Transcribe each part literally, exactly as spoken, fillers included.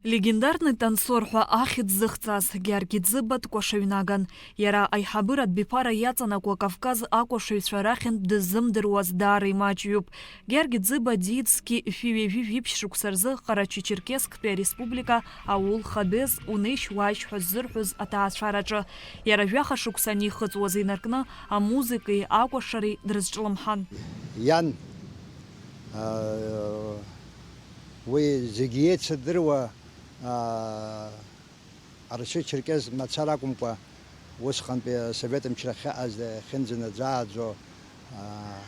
Легендарный танцор ҳәа ахьӡ зыхҵаз Георги Ӡыба дкәашаҩнаган. Иара аиҳабыратә биԥара иаҵанакуа Кавказ акәашаҩцәа рахьынтә дыззымдыруаз даара имаҷҩуп. Георги Ӡыба диит зқьи шәи ҩажәи жәиԥшь шықәса рзы Ҟарачы-Черкессктәи ареспублика аул Хадез унеишь-уааишь ҳәа ззырҳәоз аҭаацәараҿы. Иара жәаха шықәса анихыҵуаз инаркны, амузыкеи акәашареи дрызҿлымҳан. Иан, аа, уи зегьы еицырдыруа, аа, Арчы-Черкес мацара акәымкәа, усҟантәи асовет мчра ахьыҟаз, ахьынӡанаӡааӡо, аа,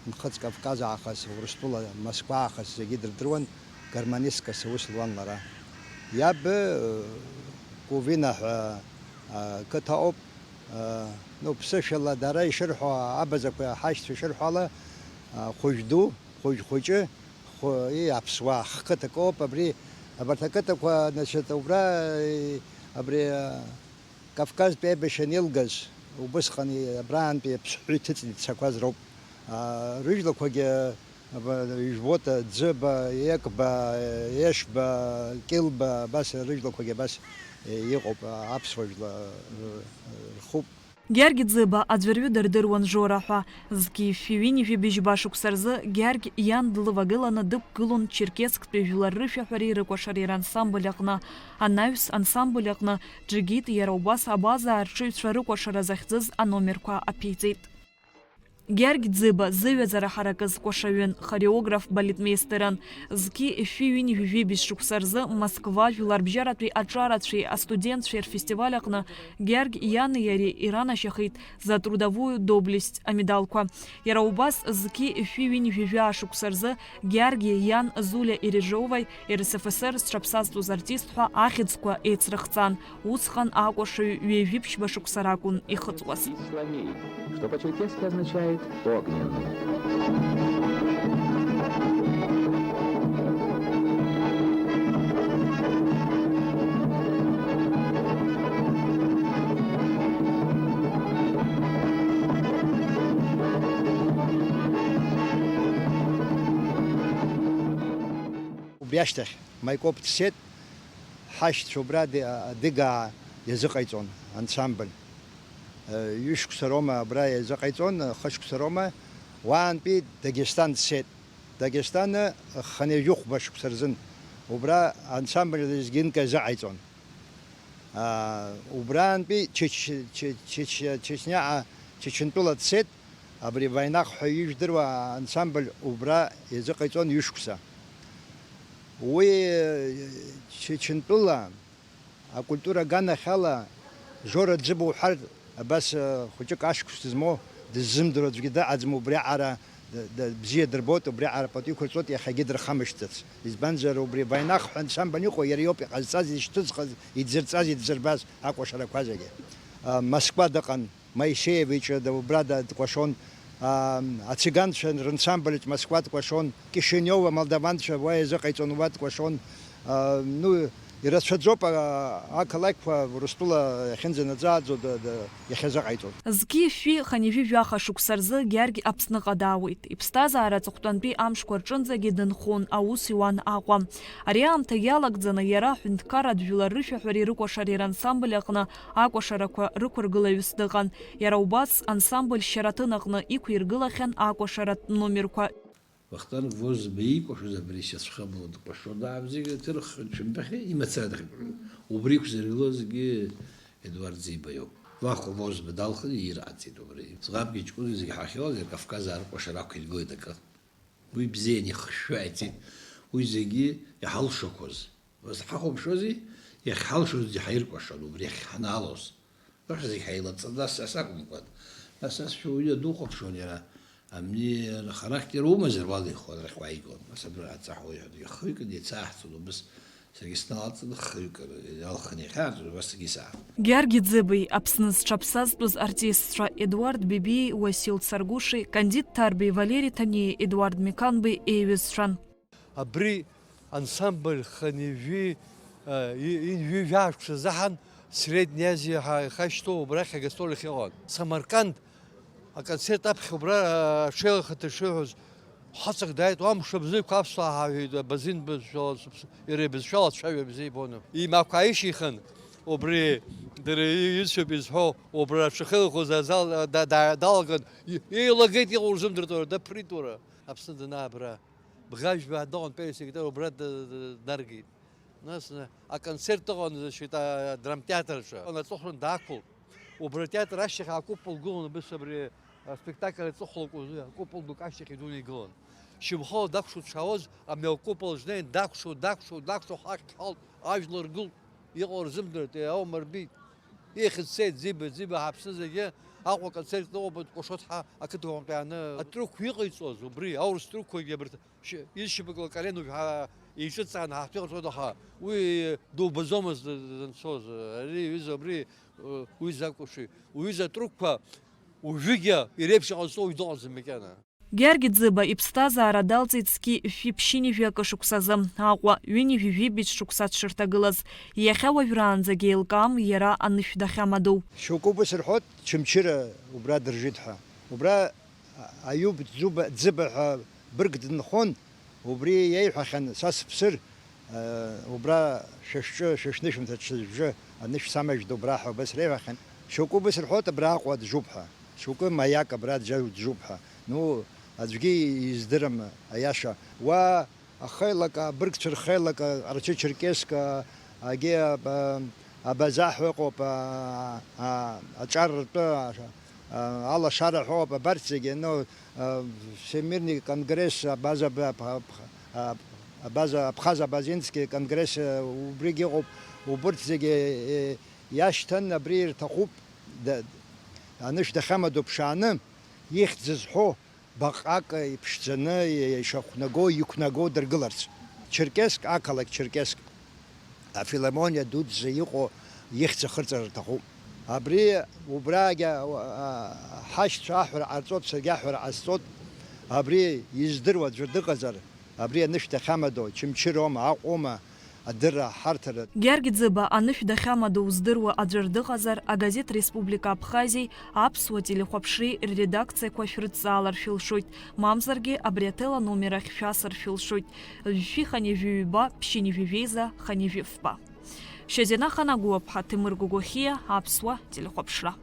Нхыҵ Кавказ аахыс, Урыстәыла, Москва аахыс зегьы дырдыруан, гармонисткас аус луан лара. Иаб, э, Кувина ҳәа, аа, қыҭа ыҟоуп. Э, ну, ԥсышәала дара ишырҳәо, абазақәа ҳашьцәа ишырҳәо ала, а, хәыжә ду, хәыжә хәыҷы, хәы-, и, аԥсуаа ҳқыҭа акоуп абри. Абарҭ ақыҭақәа, значит, убра, и, абри, а, Кавказтәи аибашьра анеилгаз, убысҟан, и, абраантәи аԥсҳәы иҭыҵны ицақәаз роуп. А, рыжәлақәагьы, аба, Ижәбота, Ӡыба, Екба, Ешба, Кьылба, абас рыжәлақәагьы абас, и, иҟоуп, а, аԥсуа жәла, р-, рхуп. Георги Ӡыба аӡәырҩы дырдыруан Жора ҳәа. Зқьи шәи ҩынҩажәи быжьба шықәса рзы Георги иан длывагыланы дықәгылон Черкессктәи жәлар рышәаҳәареи рыкәашареи рансамбль аҟны. Анаҩс ансамбль аҟны Џьгьит иара убас абаза арҽеҩцәа рыкәашара захьӡыз аномерқәа аԥиҵеит. Георги Ӡыба зыҩаӡара ҳаракыз кәашаҩын, хореограф, балетмеистерын. Зқьи шәи ҩынҩажәи жәибжь шықәса рзы Москва жәларбжьаратәи аҿарацәеи астудентцәеи рфестиваль аҟны Георги иани иареи иранашьахеит За трудовую доблесть амедалқәа. Иара убас зқьи шәи ҩынҩажәи жәаа шықәса рзы Георги иан Зулиа Ирижоваи РСФСР зҽаԥсазтәыз артист ҳәа ахьӡқәа еицрыхҵан. Усҟан акәашаҩ ҩажәи ԥшьба шықәса ракәын ихыҵуаз. Исламей, что по-черкесски означает «огненный». Убри ашьҭахь Маикоп дцеит, ҳашьцәа убра ди-, адыгаа иазыҟаиҵон ансамбль. Ҩышықәса роума абра иазыҟаиҵон, хышықәса роума, уаантәи Дагестан дцеит. Дагестан хынҩажәи хәба шықәса рзын. Убра ансамбль лезгинка иазыҟаиҵон. Аа, убраантәи Чеч-, Че-, Чеч-, Чечняҟа, Чечентәыла дцеит, абри Вайнах ҳәа ижәдыруа ансамбль убра иазыҟаиҵон ҩышықәса. Уи, Чечентәыла акультура аганахьала Жора Ӡыба уҳәар, абас, хәыҷык ашықәс змоу, дыззымдыруа аӡәгьы дыҟаӡам, убриаҟара д-, д-, бзиа дырбоит, убриаҟара пату иқәырҵоит, иахьагьы дырхамышҭӡац. Избанзар, убри Вайнах ҳәа ансамбль иҟоу, иара иоуп иҟазҵаз, изышьҭызхыз, идзырҵаз, идзырбаз акәашарақәа зегьы. А, Москва дыҟан, Моисеев иҿы да-, убра да-, дкәашон. А, ациганцәа рансамбльаҿ Москва дкәашон. Кишинев амолдаванцәа уа иазыҟаиҵон, уа дкәашон. А, ну, ирацәаӡоуп, а, ақалақьқәа Урыстәыла иахьынӡанаӡааӡо да-, да-, иахьазыҟаиҵоз. Зқьи шәи хынҩажәи жәаха шықәса рзы Георги Аԥсныҟа даауеит. Иԥсҭазаара аҵыхәтәантәи амшқәа рҿынӡагьы дынхон, аус иуан Аҟәа. Ари аамҭа иалагӡаны иара аҳәынҭқарратә жәлар рышәаҳәареи рыкәашареи рансамбль аҟны акәашарақәа рықәыргылаҩыс дыҟан. Иара убас ансамбль Шьараҭын аҟны иқәиргылахьан акәашаратә номерқәа. Вахтанг Возба икәашоз абри шьацәхыбла дкәашо даавзеигьы, ҭырхын ҽынтәахьы имацара дахьгылан. Убри иқәзыргылозгьы Едуард Ӡиба иоуп. Вахо Возба далхын, иира аҵеит убри. Ӡӷабгьы ҷкәыни зегьы ҳахьоуаз, Кавказ арыкәашара ақәиргылеит акы. Уи бзианы ихышәшәо ааицеит. Уи зегьы иҳалшақәоз. Нас ҳахәаԥшуази, иахьҳалшозгьы ҳаиркәашон, убри ахь ҳанаалоз. Нас зегь ҳаилаҵаны, нас ас акәымкәан. Нас, нас шәа уаҩы духәаԥшуан иара, амни, характер умазар уалихуан, арахь уааигон. Нас абра аҵаҳәа уаҩ ихы икын, еицааҳцон, убыс саргьы сналаҵаны хҩык иалхны иахьааӡоз, убас саргьы саахт. Георги Ӡыбеи, Аԥсны зҽаԥсазтәыз артистцәа Едуард Бибиеи Уасил Царгәыши, Кандид Ҭарбеи, Валери Ҭаниеи, Едуард Меканбеи еиҩызцәан. Абри ансамбль хынҩажәи, э, и-, ҩынҩажәи жәаа шықәса азыҳәан Средняя Азиа ҳа-, ихашьҭоу убрахь агастроль ахьыҟан. Самарканд аконцерт аԥхьа убра, э, аҽеилахаҭа шыҳәоз, Хаҵак дааит, уа мшыбзиақәа аԥсуаа ҳәа иҳәеит, абазин бызшәала, иара ибызшәала ацәажәа бзиа ибон. Имақәа ишьихын, убри дара иҩызцәоуп изҳәо, убра аҽахьылхоз азал да-, да-, далаган, и-, еилагеит, иҟоу рзымдыртәура, даԥрит уара. Аԥсны данаабра, бӷажәба дыҟан, пересекретар убра д-, д-, даргеит. Нас, аконцерт ыҟан, значит, адрамтеатрҿы. Аҵыхәтәан даақәылт. Убра атеатр ашьҭахь акупол гылан, абас абри аспектакль аҵыхәа лакәызу, акупол дук ашьҭахь идуны игылан. Шьамхыла дакәшо дшаауаз, абни акупол аҿы днеин, дакәшо, дакәшо, дакәшо, ҳахь дҳалт, ажәлар гылт, иҟоу рзымдырт, аума рбеит. Ихьӡ цеит, Ӡиба, Ӡиба, ҳаԥсны зегьы, Аҟәа аконцерт ыҟоуп, дкәашоит ҳа, ақыҭа уаантәи ааны. Атрықәқәа иҟаиҵоз убри, аурыс трықәқәагьы абарҭ шь-, изшьапык лакарену ҳәа иҿыҵаан ҳаҳҭыр ҵуада, аха уи дубаӡомызт данцоз. Ари иҩыза абри, уи закәыхшои? Уҩыза атрықәқәа уажәыгьы иреиԥш иҟазҵо уаҩ дыҟаӡам макьана. Георги Ӡыба иԥсҭазаара далҵит зқьи жәшәи ԥшьынҩажәи акы шықәсазы, Аҟәа ҩынҩажәи жәибжь шықәса дшырҭагылаз. Иахьа уажәраанӡагьы еилкаам иара анышә дахьамадоу. Шьоукы убыс рҳәоит, Чымчыра убра дыржит ҳәа. Убра Аиуб Ӡуба, Ӡыба ҳәа бырг дынхон, убри иеиҳәахьан, са сыԥсыр, э, убра шәышҿы, шәышнышәынҭа ҽыжәжы анышә самажәт убра ҳәа убас реиҳәахьан. Шьоукы убыс рҳәоит, абра Аҟәа джуп ҳәа, шьоукы Маиак абра џьа-, джуп ҳәа. Ну, аӡәгьы издырам аиаша. Уа Ахеилак, абыргцәа рхеилак, Ҟарачы-Черкесск, агьи аб-, абаза ҳәа ыҟоуп, а, а, аҿар ртәы, а, а, алашара ҳәа ыҟоуп, абарҭ зегьы, ну, а, Всемирный конгресс, абаза б-, аб-, аб-, а, абаза, Абхаз-Абазинский конгресс, а, убригь ыҟоуп, убырҭ зегьы, э, иашьҭан, абри ирҭахуп, да-, анышә дахьамадоу ԥшааны, ихьӡ зҳәо, баҟак иԥшӡаны ишахәнаго, иқәнаго дыргыларц. Черкесск, ақалақь Черкесск, афилармониа дуӡӡа иҟоу ихьӡ ахырҵар рҭахуп. Абри убрагьы, а, ҳашьцәа аҳәара ҟарҵоит, саргьы аҳәара ҟасҵоит. Абри издыруа аӡәыр дыҟазар, абри анышә дахьамадоу, Чымчыроума, Аҟәоума, адырра ҳарҭаратә. Георги Ӡыба анышә дахьамадоу здыруа аӡәыр дыҟазар, агазеҭ Республика Абхазиеи аԥсуа телехәаԥшреи рредакциақәа шәрыдҵаалар шәылшоит, мамзаргьы абри аҭел аномер ахь шәасыр шәылшоит, жәшәи ханижәи ҩба, ԥшьынижәи жәеиза, ханижәи фба. Шьазина Ханагәыаԥҳа, Ҭемыр Гогохиа, Аԥсуа телехәаԥшра.